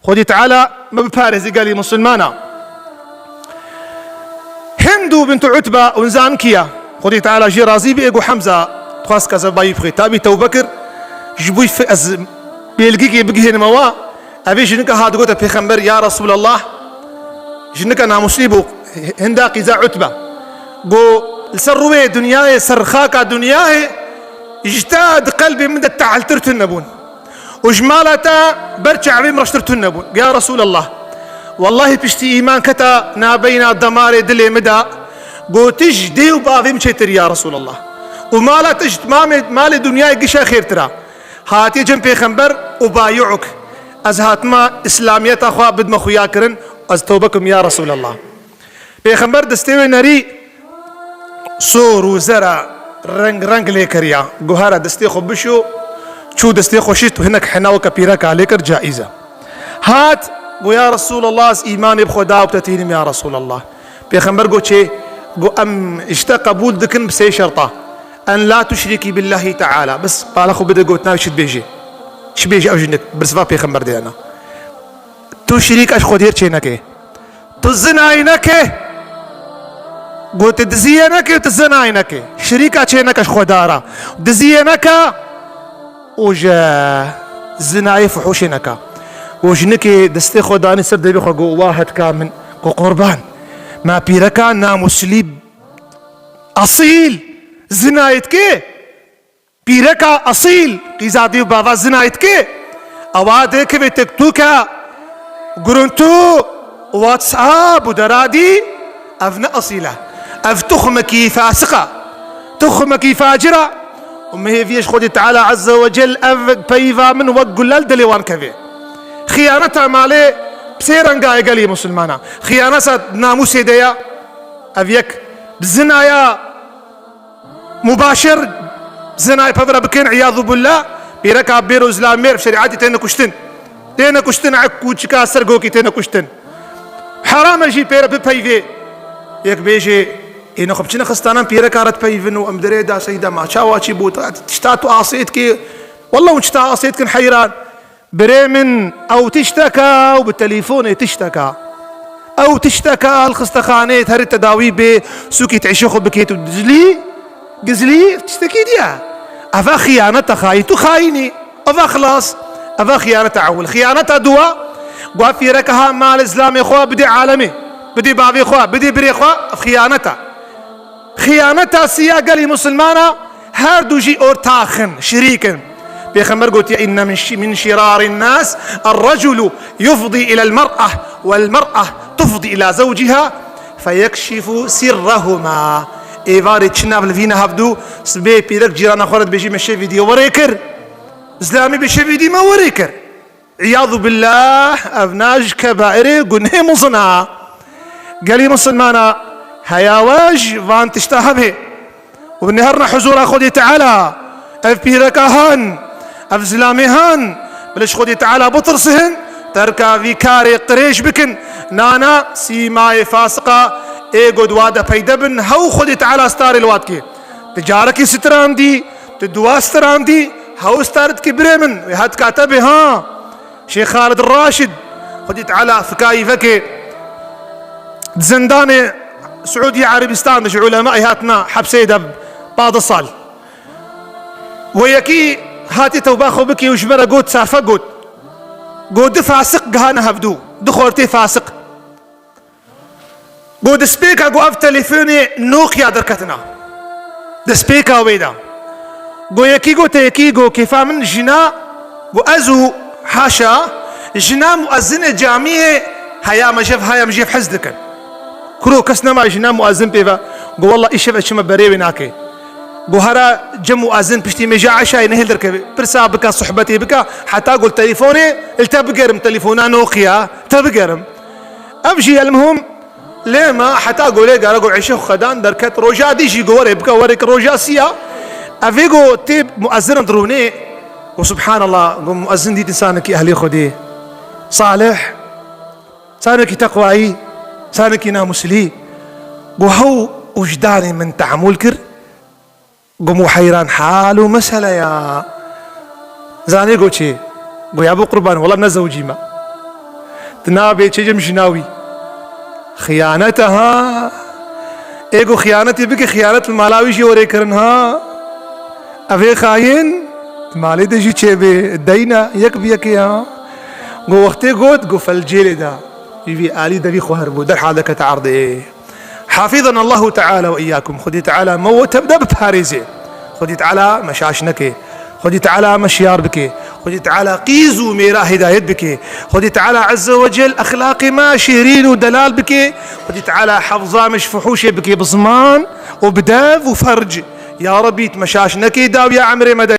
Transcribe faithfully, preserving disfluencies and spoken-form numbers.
Xwedî Teala me biparêzî gelî Musulmana. Hindu bintu Utbe, hûn zan kî ya? Xwedî Teala jê razî bê, ê got Hemza, dixwest kezeba wî bixwî. Tabî tewbe kir, ji bo fi-, ez bêlgîkê bigihênime wa. Evê jinika hat gote Pêxember, ya Resûlallah, jinika namûslî bû, hinda qîza Utbe. Got, li ser rûyê dinyayê, ser xaka dinyayê, ji te di qelbê min de tehltir tune bûn. Û ji mala te ber çavê min reştir tune bûn. Ya Resûlallah, wellahî piştî îman keta nabeyna demarê dilê min de, got, tu ji dê û bavê min çêtir ya Resûlallah. Û mala te ji tamamê malê dinyayê gişa xêrtir a. Hatiye cem Pêxember û bayûk. Ez hatime îslamiyeta xwe bidime xuya kirin, ez tewbe kim ya Resûlallah. Pêxember destê wê nerî sor û zera reng reng lê kiriya. Got, here destê xwe bişo, çû destê xwe şît û hinek hena weke pîreka lê kir, caiz e. Hat, got, ya Resûlallah, ez îmanê bi xwe da û bi te tînim ya Resûlallah. Pêxember got, çê? Got, em ji te qebûl dikin bi sê şerta. En la tuşrikî billahî teala. Bes bala xwe bide gotina wî, çi dibêjê? Çi bêjê ew jinik? Bersiva Pêxember de hene. Tu şirîka ji Xwedê re çêneke. Tu zinayê neke. Got, tu diziyê neke, tu zinayê neke. Şirîka çêneke ji Xweda re. Diziyê neke û ji zinayê fuhuşê neke. Û jinikê destê xwe danî ser devê xwe, got, wa hetka min, got, qurban. Ma pîreka namûslî, esîl, zinayê dike. Pîreka esîl, qîza dê û bava zinayê dike, ewa dê kevê TikToka, guruntu, WhatsApp û deradî, ev ne esîl e. Ev tuxmekî fasiq e. Tuxmekî facir e. Û min hêvî ye ji Xwedê Teala Azze ve Cel ev peyva min wek gule li dilê wan keve. Xiyaneta malê bi sê renga ye gelî Musulmana. Xiyaneta namûsê de ye. Ev yek. Bi zinaya mubaşir zinayê pevre bikin, îyadu billah, pîreka bêro zilamêr bi şerîetê têne kuştin. Têne kuştin, ek kûçika ser gokî têne kuştin. Heram e jî pêre bipeyvê. Yek bêjê, ê nexwe biçine xistanan pîreka re dipeyvin û em derê da seyda ma çawa çî bû, ta-, tişta tu asê dikê. Wallah hûn tişta asê dikin heyran. Birê min, ew tişteka û bi telîfonê tişteka. Ew tişteka li xistexaneyê herî tedawî bê, sûkî tişê xwe bikêt û gizlî, gizlî tiştekî diye. Eva xiyaneta xayî, tu xayînî. Eva xilas. Eva xiyaneta ewil. Xiyaneta duwa, gwa fîreka ha malê zilamê xwe bidê alemê, bidê bavê xwe, bidê birê xwe, ev xiyaneta. Xiyaneta siya gelî Musulmana, her du jî ortax in, şirîk in. Pêxember gotiye, inne min şi-, min şirarî nas, er-reculu yufdî ilel mer'ah, wel mer'ah tufdî ila zewciha, feyekşifu sirrehuma. Êvarê çi nav li vîne hevdû, sibê pîrek cîrana xwe re dibêjî, me şevî dî werê kir. Zilamî bi şevî dî me werê kir. Îyadu billah, ev na ji kebairê gunehê mezin a. Gelî misilmana, heya we ji van tişta hebe û neherne huzura Xwedê Teala. Ev pîreka han, ev zilamê han, bila ji Xwedê Teala bitirsin, terka vî karê qirêj bikin. Nana sîmayê fasiqa ê got wa de peyde bin, hew Xwedê Teala starê li wa dike. Ti carekî strandî, ti duwa strandî, hew star dikî birê min, wê hetka te bê ha. Şêx Xalid Raşid, Xwedî Teala fikayî veke, di zindanê Siûdî Erebistan de ji ulemayê hatina hepsê de pazdeh sal. Wê yekî hatî tewba xwe bikî û ji me re got, safe got. Got, du fasiq gihane hevdû, du xortê fasiq. Got, destpêka got ev telefonê Nokia derketina. Destpêka wê de. Got, yekî got, yekî got, kêfa min jina, got, ez û haşa, jina muezzinê camiyê heya me jev, haya me jev hez dikin. Kuro kes nema jina muezzin pê ve. Got, wallah, îşev ez çime berê wê nake. Got, hera cem muezzin piştî me ja eşayê nehêl derkeve. Pirsa bika, sohbetê bika, heta got, telefonê, li te bigerim, telefona Nokia, te bigerim. Ev jî elmuhim, lê me heta golê gare got eşê xwe xedan derket, roja dî jî got were bike, were ki roja siya. Evê got tê muezzinan dirûnê. Got, subhanallah, got muezzin dît insanekî ehlê Xwedê. Salih, insanekî teqwayî, insanekî namuslî. Got hew wijdanê min tehemûl kir. Got, mû heyran hal û mesele ya. Zanê got çi? Got, ya bo qurban, wela ne zewcî me. Tu nabê çêcem ji navî. Xiyanete ha. Ê ku xiyanetê bike, xiyanet li mala wî jî were kirin ha. Ev ê xayin, malê de jî çêbê. Deyna yek bi yekê ha. Go wextê got, go felcêlê da. Jî vî alî devî xwe herbû. Derhal deke te erdê. حفظنا الله تعالى وإياكم. Xwedî Teala me û te de biparêze. Xwedî Teala me şaş neke. Xwedî Teala me şiyar bike. Xwedî Teala qîz û mêra hidayet bike. Xwedî Teala Azze ve Cel exlaqê me şêrîn û delal bike. Xwedî Teala hefza me ji fuhuşê bike bi ziman û bi dev û ferc. Ya Rebî, tu me şaş neke dawiya emrê me de.